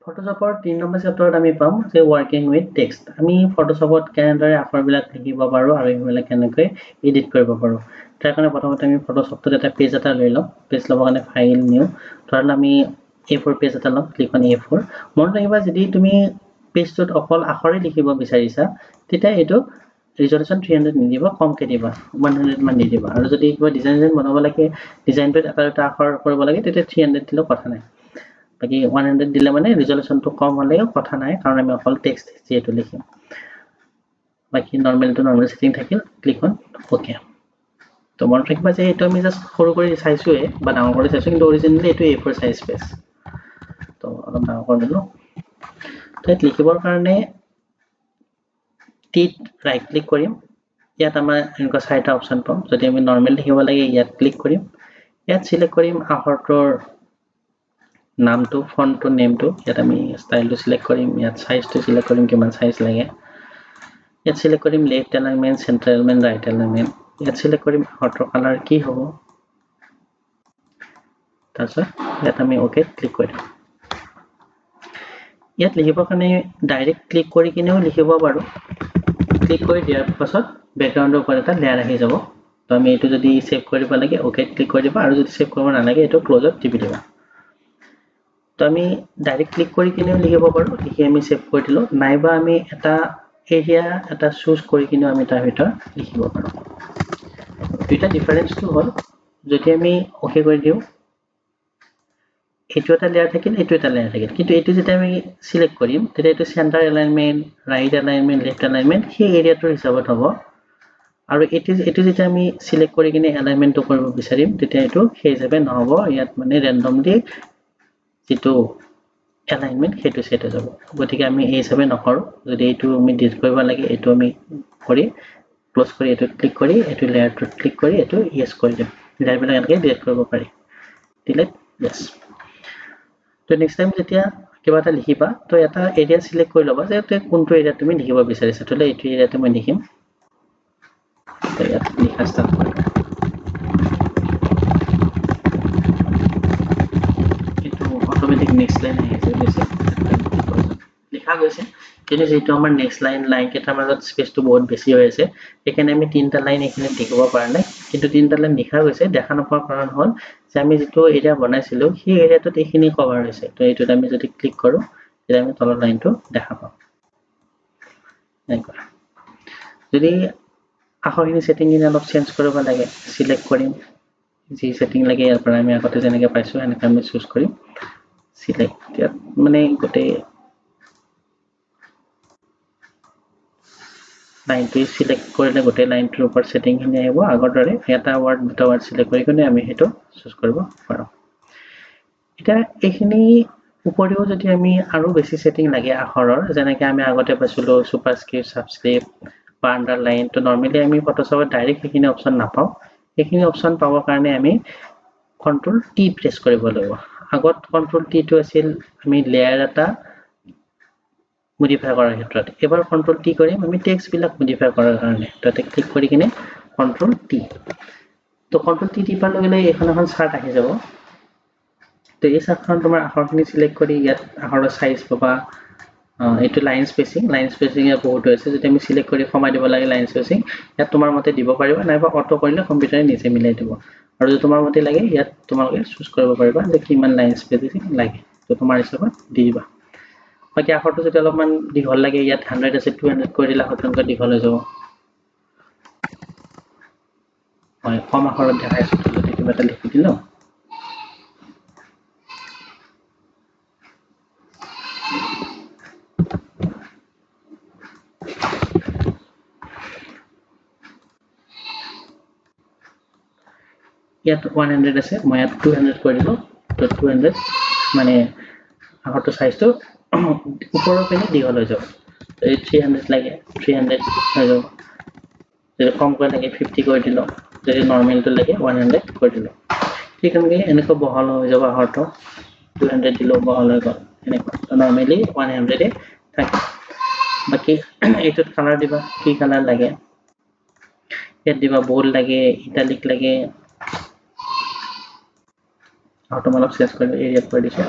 ফটোশ্বপৰ 3 number চেপ্টাৰত আমি পাম যে ৱৰ্কিং উইথ টেক্সট। আমি ফটোশ্বপত কেনেদৰে আখৰবিলাক লিখিব পাৰোঁ আৰু সেইবিলাক কেনেকৈ এডিট কৰিব পাৰোঁ, তাৰ কাৰণে প্ৰথমতে আমি ফটোশ্বপটোত এটা পেজ এটা লৈ ল'ম। পেজ ল'বৰ কাৰণে ফাইল নিউ, ধৰা আমি A4 page এটা ল'ম, ক্লিক অন A4। মনত ৰাখিবা, যদি তুমি পেজটোত অকল আখৰেই লিখিব বিচাৰিছা তেতিয়া এইটো ৰিজলিউশ্যন 300 নিদিবা, কমকৈ দিবা, 100 মান দি দিবা। আৰু যদি কিবা ডিজাইন ডিজাইন বনাব লাগে, ডিজাইনটোত এটা দুটা আখৰ কৰিব লাগে, তেতিয়া 300 দিলেও কথা নাই। বাকী 100 দিলে মানে ৰিজলিউশ্যনটো কম হ'লেও কথা নাই, কাৰণ আমি অকল টেক্সট যিহেতু লিখিম। বাকী নৰ্মেলটো নৰ্মেল ছেটিং থাকিল, ক্লিক অন অ'কে। তো মনত ৰাখিবা যে এইটো আমি জাষ্ট সৰু কৰি চাইছোঁৱে বা ডাঙৰ কৰি চাইছোঁ, কিন্তু অৰিজিনেলি এইটো A4 size page. তো অলপ ডাঙৰ কৰি দিলোঁ। তো ইয়াত লিখিবৰ কাৰণে টিত ৰাইট ক্লিক কৰিম। ইয়াত আমাৰ এনেকুৱা চাৰিটা অপশ্যন পাম। যদি আমি নৰ্মেল লিখিব লাগে ইয়াত ক্লিক কৰিম, ইয়াত চিলেক্ট কৰিম আখৰটোৰ নামটো, ফণ্টটোৰ নেমটো, ইয়াত আমি ষ্টাইলটো চিলেক্ট কৰিম, ইয়াত চাইজটো চিলেক্ট কৰিম, কিমান চাইজ লাগে। ইয়াত চিলেক্ট কৰিম left alignment, centre alignment, right alignment. ইয়াত চিলেক্ট কৰিম আখৰটোৰ কালাৰ কি হ'ব। তাৰপিছত ইয়াত আমি অ'কে ক্লিক কৰি দিম। ইয়াত লিখিবৰ কাৰণে ডাইৰেক্ট ক্লিক কৰি কিনেও লিখিব পাৰোঁ। ক্লিক কৰি দিয়াৰ পাছত বেকগ্ৰাউণ্ডৰ ওপৰত এটা লেয়াৰ আহি যাব। তো আমি এইটো যদি ছেভ কৰিব লাগে অ'কে ক্লিক কৰি দিবা, আৰু যদি ছেভ কৰিব নালাগে এইটো ক্ল'জত টিপি দিবা। তো আমি ডাইৰেক্ট ক্লিক কৰি কিনেও লিখিব পাৰোঁ, লিখি আমি ছেভ কৰি দিলোঁ, নাইবা আমি এটা এৰিয়া এটা চুজ কৰি কিনেও আমি তাৰ ভিতৰত লিখিব পাৰোঁ। দুইটা ডিফাৰেঞ্চটো হ'ল, যদি আমি অ'কে কৰি দিওঁ এইটো এটা লেয়াৰ থাকিল, এইটো এটা লেয়াৰ থাকিল, কিন্তু এইটো যেতিয়া আমি চিলেক্ট কৰিম তেতিয়া এইটো centre alignment, right alignment, left alignment সেই এৰিয়াটোৰ হিচাপত হ'ব। আৰু এইটো যেতিয়া আমি চিলেক্ট কৰি কিনে এলাইনমেণ্টটো কৰিব বিচাৰিম তেতিয়া এইটো সেই হিচাপে নহ'ব, ইয়াত মানে ৰেণ্ডমলি যিটো এলাইনমেণ্ট সেইটো ছেট হৈ যাব। গতিকে আমি এই হিচাপে নকৰোঁ। যদি এইটো আমি ডিলিট কৰিব লাগে এইটো আমি কৰি ক্ল'জ কৰি এইটোত ক্লিক কৰি এইটো লেয়াৰটোত ক্লিক কৰি এইটো য়েছ কৰি দিম। লেয়াৰবিলাক এনেকৈ ডিলিট কৰিব পাৰি, ডিলিট য়েছ। তো নেক্সট টাইম যেতিয়া কিবা এটা লিখিবা তো এটা এৰিয়া চিলেক্ট কৰি ল'বা যে কোনটো এৰিয়াত তুমি লিখিব বিচাৰিছা। ধৰি লওক এইটো এৰিয়াতে মই লিখিম, তো ইয়াত লিখা ষ্টাৰ্ট কৰিম। এইটো অট'মেটিক নেক্সট লাইন আহি আছে, লিখা গৈছে। কিন্তু যিহেতু আমাৰ নেক্সট লাইন লাইনকেইটাৰ মাজত স্পেচটো বহুত বেছি হৈ আছে, সেইকাৰণে আমি তিনিটা লাইন এইখিনিত দেখিব পৰা নাই। কিন্তু তিনিটা লাইন লিখা গৈছে, দেখা নোপোৱাৰ কাৰণ হ'ল যে আমি যিটো এৰিয়া বনাইছিলোঁ সেই এৰিয়াটোত এইখিনি কভাৰ হৈছে। তো এইটোত আমি যদি ক্লিক কৰোঁ তেতিয়া আমি তলৰ লাইনটো দেখা পাম। এনেকুৱা যদি আখৰখিনি ছেটিংখিনি অলপ চেঞ্জ কৰিব লাগে, চিলেক্ট কৰিম, যি ছেটিং লাগে ইয়াৰ পৰা আমি আগতে যেনেকৈ পাইছোঁ সেনেকৈ আমি চুজ কৰিম, চিলেক্ট। ইয়াত মানে গোটেই লাইনটো চিলেক্ট কৰিলে গোটেই লাইনটোৰ ওপৰত ছেটিংখিনি আহিব। আগৰ দৰে এটা ৱাৰ্ড দুটা ৱাৰ্ড চিলেক্ট কৰি কিনে আমি সেইটো চুজ কৰিব পাৰোঁ। এতিয়া এইখিনি উপৰিও যদি আমি আৰু বেছি ছেটিং লাগে আখৰৰ, যেনেকৈ আমি আগতে পাইছিলোঁ ছুপাৰস্ক্ৰিপ্ট, ছাবস্ক্ৰিপ্ট বা আণ্ডাৰলাইন, তো নৰ্মেলি আমি ফটোশ্বপত ডাইৰেক্ট সেইখিনি অপশ্যন নাপাওঁ। সেইখিনি অপশ্যন পাবৰ কাৰণে আমি কণ্ট্ৰল টি প্ৰেছ কৰিব লাগিব। আগত কণ্ট্ৰল টিটো আছিল আমি লেয়াৰ এটা মডিফাই কৰাৰ ক্ষেত্ৰত, এবাৰ কণ্ট্ৰল টি কৰিম আমি টেক্সটবিলাক মডিফাই কৰাৰ কাৰণে। তাতে ক্লিক কৰি কিনে কণ্ট্ৰল টি, তো কণ্ট্ৰল টি টিপাৰ লগে লগে এইখন এখন চাৰ্ট আহি যাব। তো এই চাৰ্টখন তোমাৰ আখৰখিনি চিলেক্ট কৰি ইয়াত আখৰৰ চাইজ পাবা, এইটো লাইন স্পেচিং, লাইন স্পেচিং ইয়াত বহুত হৈছে, যদি আমি চিলেক্ট কৰি কমাই দিব লাগে লাইন স্পেচিং ইয়াত তোমাৰ মতে দিব পাৰিবা, নাইবা অট' কৰিলে কম্পিউটাৰে নিজে মিলাই দিব। আৰু যদি তোমাৰ মতে লাগে ইয়াত তোমালোকে চুজ কৰিব পাৰিবা যে কিমান লাইন স্পেচিং লাগে, তো তোমাৰ হিচাপত দি দিবা। বাকী আখৰটো যদি অলপমান দীঘল লাগে ইয়াত 100 আছে, 200 কৰি দিলে আখৰটো এনেকুৱা দীঘল হৈ যাব। হয়, কম আখৰত দেখাই আছোঁ, যদি কিবা এটা লিখি দিলোঁ। ইয়াত 100 আছে, মই ইয়াত 200 কৰি দিলোঁ। তো 200 মানে আখৰটোৰ চাইজটো ওপৰৰ পিনে দীঘল হৈ যাব। যদি 300 লাগে 300 হৈ যাব, যদি কমকৈ লাগে 50 কৰি দিলোঁ, যদি নৰ্মেলটো লাগে 100 কৰি দিলোঁ। ঠিক তেনেকৈ এনেকুৱা বহল হৈ যাব আখৰটো, 200 দিলেও বহল হৈ গ'ল। এনেকুৱা নৰ্মেলি 100 থাকে। বাকী এইটোত কালাৰ দিবা, কি কালাৰ লাগে ইয়াত দিবা, বল্ড লাগে, ইটালিক লাগে। আখৰটো মই অলপ চেঞ্জ কৰি এৰিয়াত কৰি দিছোঁ।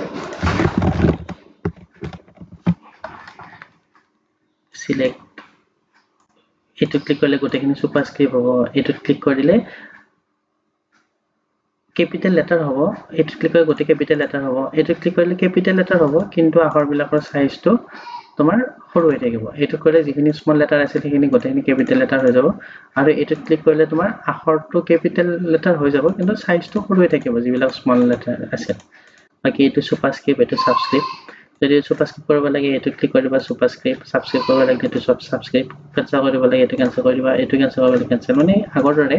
চিলেক্ট, এইটোত ক্লিক কৰিলে গোটেইখিনি ছুপাৰস্ক্ৰিপ্ট হ'ব, এইটোত ক্লিক কৰি দিলে কেপিটেল লেটাৰ হ'ব, এইটোত ক্লিক কৰিলে গোটেই কেপিটেল লেটাৰ হ'ব, এইটোত ক্লিক কৰিলে কেপিটেল লেটাৰ হ'ব, কিন্তু আখৰবিলাকৰ চাইজটো তোমাৰ সৰু হৈ থাকিব। এইটোত কৰিলে যিখিনি স্মল লেটাৰ আছিল সেইখিনি গোটেইখিনি কেপিটেল লেটাৰ হৈ যাব, আৰু এইটোত ক্লিক কৰিলে তোমাৰ আখৰটো কেপিটেল লেটাৰ হৈ যাব, কিন্তু চাইজটো সৰু হৈ থাকিব যিবিলাক স্মল লেটাৰ আছিল। বাকী এইটো ছুপাৰস্ক্ৰিপ্ট, এইটো ছাবস্ক্ৰিপ্ট। যদি ছুপাৰস্ক্ৰিপ্ট কৰিব লাগে এইটো ক্লিক কৰি দিবা ছুপাৰস্ক্ৰিপ্ট, ছাবস্ক্ৰিপ্ট কৰিব লাগে এইটো ছাবস্ক্ৰিপ্ট, কেঞ্চেল কৰিব লাগে এইটো কেঞ্চেল কৰি দিবা, এইটো কেঞ্চেল কৰিব লাগে কেঞ্চেল, মানে আগৰ দৰে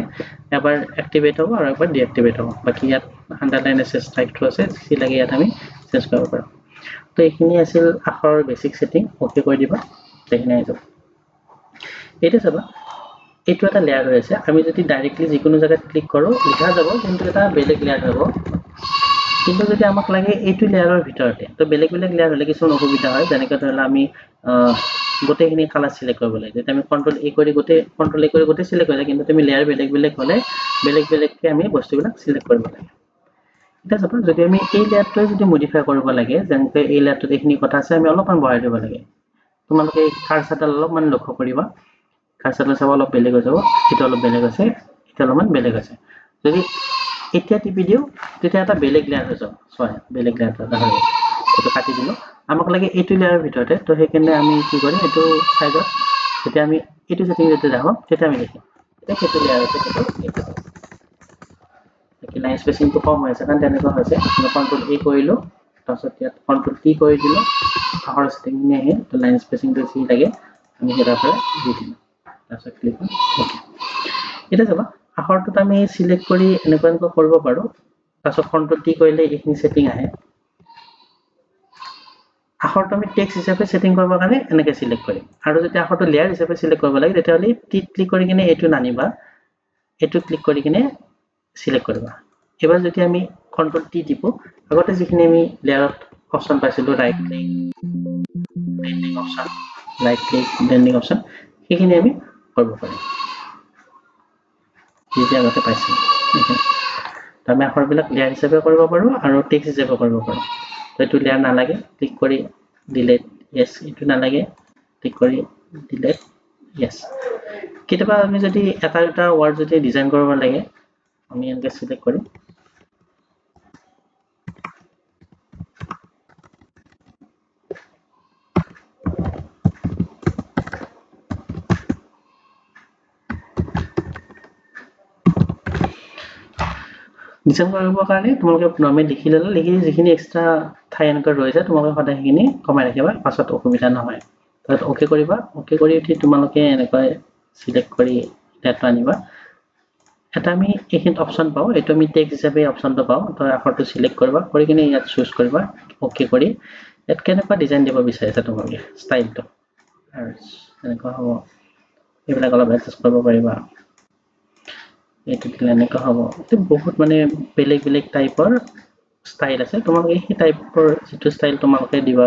এবাৰ এক্টিভেট হ'ব আৰু এবাৰ ডিএক্টিভেট হ'ব। বাকী ইয়াত আণ্ডাৰলাইন আছে, ষ্ট্ৰাইক থ্ৰু আছে, যি লাগে ইয়াত আমি চেঞ্জ কৰিব পাৰোঁ। তো এইখিনি আছিল আখৰৰ বেচিক ছেটিং। অ'কে কৰি দিবা, সেইখিনি আহি যাব। এতিয়া চাবা এইটো এটা লেয়াৰ হৈ আছে, আমি যদি ডাইৰেক্টলি যিকোনো জেগাত ক্লিক কৰোঁ লিখা যাব, কিন্তু এটা বেলেগ লেয়াৰ হ'ব। কিন্তু যদি আমাক লাগে এইটো লেয়াৰৰ ভিতৰতে, তো বেলেগ বেলেগ লেয়াৰ হ'লে কিছুমান অসুবিধা হয়। যেনেকৈ ধৰি লওক আমি গোটেইখিনি কালাৰ চিলেক্ট কৰিব লাগে, তেতিয়া আমি কণ্ট্ৰল এ কৰি গোটেই কণ্ট্ৰল এ কৰি গোটেই চিলেক্ট হৈ যায়, কিন্তু তুমি লেয়াৰ বেলেগ বেলেগ হ'লে বেলেগ বেলেগকৈ আমি বস্তুবিলাক চিলেক্ট কৰিব লাগে। এতিয়া চাবা যদি আমি এই লেয়াৰটোৱে যদি মডিফাই কৰিব লাগে, যেনেকৈ এই লেয়াৰটোত এইখিনি কথা আছে, আমি অলপমান বঢ়াই দিব লাগে। তোমালোকে এই কাৰ্চাৰডাল অলপমান লক্ষ্য কৰিবা, কাৰ্চাৰডাল চাব অলপ বেলেগ হৈ যাব, এইটো অলপ বেলেগ আছে, এইটো অলপমান বেলেগ আছে। যদি এতিয়া টিপি দিওঁ তেতিয়া এটা বেলেগ লেয়াৰ হৈ যাব, চোৱা বেলেগ লেয়াৰ এটা হৈ গৈছে, এইটো কাটি দিলোঁ। আমাক লাগে এইটো লেয়াৰৰ ভিতৰতে, তো সেইকাৰণে আমি কি কৰিম, এইটো ছাইডত যেতিয়া আমি এইটো ছেটিং যেতিয়া দেখাম তেতিয়া আমি লিখিম, তেতিয়া সেইটো লেয়াৰতে সেইটো লিখিম। বাকী লাইন স্পেচিংটো কম হৈ আছে কাৰণ তেনেকুৱা হৈছে। আমি কণ্ট্ৰল এ কৰিলোঁ, তাৰপিছত ইয়াত কণ্ট্ৰল টি কৰি দিলোঁ, আখৰৰ ছেটিংখিনি আহিল, তো লাইন স্পেচিংটো যি লাগে আমি সেই তাৰ পৰা দি দিলোঁ, তাৰপিছত ক্লিক অ'কে। এতিয়া চাবা আখৰটোত আমি চিলেক্ট কৰি এনেকুৱা এনেকুৱা কৰিব পাৰোঁ, তাৰপিছত কণ্ট্ৰল টি কৰিলে এইখিনি ছেটিং আহে। আখৰটো আমি টেক্সট হিচাপে ছেটিং কৰিবৰ কাৰণে এনেকৈ চিলেক্ট কৰিম, আৰু যদি আখৰটো লেয়াৰ হিচাপে চিলেক্ট কৰিব লাগে তেতিয়াহ'লে টিত ক্লিক কৰি কিনে এইটো নানিবা, এইটো ক্লিক কৰি কিনে চিলেক্ট কৰিবা। এইবাৰ যদি আমি কণ্ট্ৰল টি টিপো, আগতে যিখিনি আমি লেয়াৰত অপশ্যন পাইছিলোঁ, right click blending option, right click blending option, সেইখিনি আমি কৰিব পাৰিম যি আগতে পাইছিলোঁ। আমি আখৰবিলাক লেয়াৰ হিচাপে কৰিব পাৰোঁ আৰু টেক্সট হিচাপে কৰিব পাৰোঁ। এইটো লেয়াৰ নালাগে, ক্লিক কৰি ডিলেট, য়েছ, এইটো নালাগে, ক্লিক কৰি ডিলেট, য়েছ। কেতিয়াবা আমি যদি এটা দুটা ৱাৰ্ড যদি ডিজাইন কৰিব লাগে, আমি এনেকৈ চিলেক্ট কৰিম, ডিজাইন কৰিবৰ কাৰণে তোমালোকে নৰ্মেল লিখি ল'লা, লিখি যিখিনি এক্সট্ৰা ঠাই এনেকৈ ৰৈ যায় তোমালোকে সদায় সেইখিনি কমাই ৰাখিবা, পাছত অসুবিধা নহয়। তাৰপিছত অ'কে কৰিবা, অ'কে কৰি উঠি তোমালোকে এনেকৈ চিলেক্ট কৰি লেয়াৰটো আনিবা। এটা আমি এইখিনিত অপশ্যন পাওঁ, এইটো আমি টেক্সট হিচাপে অপশ্যনটো পাওঁ, তো আখৰটো চিলেক্ট কৰিবা, কৰি কিনে ইয়াত চুজ কৰিবা, অ'কে কৰি ইয়াত কেনেকুৱা ডিজাইন দিব বিচাৰিছা তোমালোকে ষ্টাইলটো, আৰু এনেকুৱা হ'ব, এইবিলাক অলপ এডজাষ্ট কৰিব পাৰিবা, এইটো দিলে এনেকুৱা হ'ব। এইটো বহুত মানে বেলেগ বেলেগ টাইপৰ ষ্টাইল আছে, তোমালোকে সেই টাইপৰ যিটো ষ্টাইল তোমালোকে দিব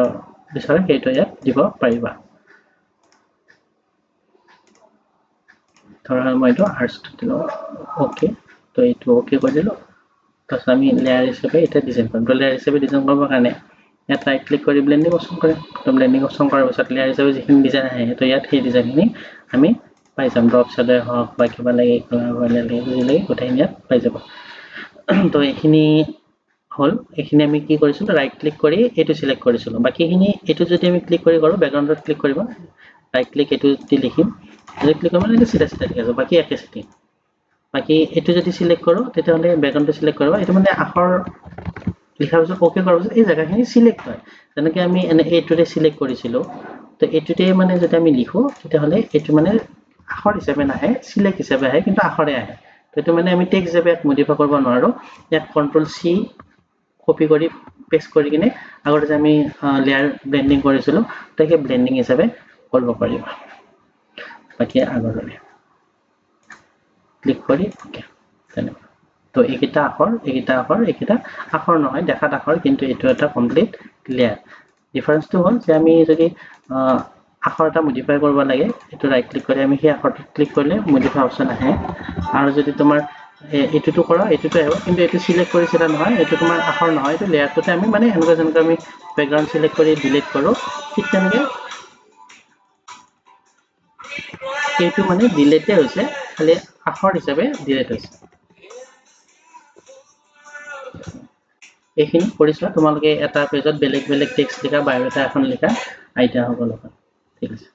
বিচাৰা সেইটো ইয়াত দিব পাৰিবা। ধৰা মই এইটো আৰ্টছটো দিলোঁ, অ'কে, তো এইটো অ'কে কৰি দিলোঁ। তাৰপিছত আমি লেয়াৰ হিচাপে এতিয়া ডিজাইন কৰিম। তো লেয়াৰ হিচাপে ডিজাইন কৰিবৰ কাৰণে ইয়াত ৰাইট ক্লিক কৰি ব্লেণ্ডিং অপশ্যন কৰিম। তো ব্লেণ্ডিং অপশ্যন কৰাৰ পিছত লেয়াৰ হিচাপে যিখিনি ডিজাইন আহে তো ইয়াত সেই ডিজাইনখিনি আমি পাই যাম। ড্ৰপ শ্বেডে হওক বা কিবা লাগে, লাগে, যি লাগে গোটেইখিনি ইয়াত পাই যাব। তো এইখিনি হ'ল, এইখিনি আমি কি কৰিছিলোঁ, ৰাইট ক্লিক কৰি এইটো চিলেক্ট কৰিছিলোঁ। বাকীখিনি এইটো যদি আমি ক্লিক কৰি কৰোঁ, বেকগ্ৰাউণ্ডত ক্লিক কৰিব, ৰাইট ক্লিক এইটো দি লিখিম, যদি ক্লিক কৰিম মানে চিধা চিধা লিখা যাব, বাকী একে ছেটিং। বাকী এইটো যদি চিলেক্ট কৰোঁ তেতিয়াহ'লে বেকগ্ৰাউণ্ডটো চিলেক্ট কৰিব, এইটো মানে আখৰ লিখাৰ পিছত অ'কে কৰাৰ পিছত এই জেগাখিনি চিলেক্ট হয়। যেনেকৈ আমি এনে এইটোতে চিলেক্ট কৰিছিলোঁ, তো এইটোতে মানে যদি আমি লিখোঁ তেতিয়াহ'লে এইটো মানে আখৰ হিচাপে নাহে, চিলেক্ট হিচাপে আহে, কিন্তু আখৰে আহে। তো এইটো মানে আমি টেক্সট হিচাপে ইয়াত মডিফাই কৰিব নোৱাৰোঁ। ইয়াত কণ্ট্ৰল চি কপি কৰি পেষ্ট কৰি কিনে আগতে যে আমি লেয়াৰ ব্লেণ্ডিং কৰিছিলোঁ, তো সেই ব্লেণ্ডিং হিচাপে কৰিব পাৰিবা। বাকী আগৰ দৰে ক্লিক কৰি অ'কে, তেনেকুৱা। তো এইকেইটা আখৰ, এইকেইটা আখৰ, এইকেইটা আখৰ নহয়, দেখাত আখৰ, কিন্তু এইটো এটা কমপ্লিট লেয়াৰ। ডিফাৰেঞ্চটো হ'ল যে আমি যদি আখৰ এটা মডিফাই কৰিব লাগে, এইটো ৰাইট ক্লিক কৰি আমি সেই আখৰটোত ক্লিক কৰিলে মডিফাই অপশ্যন আহে। আৰু যদি তোমাৰ এইটোতো কৰা, এইটোতো আহিব, কিন্তু এইটো চিলেক্ট কৰিছিলা নহয়, এইটো তোমাৰ আখৰ নহয়, এইটো লেয়াৰটোতে আমি মানে এনেকুৱা যেনেকৈ আমি বেকগ্ৰাউণ্ড চিলেক্ট কৰি ডিলিট কৰোঁ, ঠিক তেনেকৈ এইটো মানে ডিলেটে হৈছে, খালি আখৰ হিচাপে ডিলেট হৈছে। এইখিনি কৰি চোৱা তোমালোকে, এটা পেজত বেলেগ বেলেগ টেক্সট লিখা, বায়'ডাটা এখন লিখা, আইডিয়া হ'ব লগত। ঠিক আছে।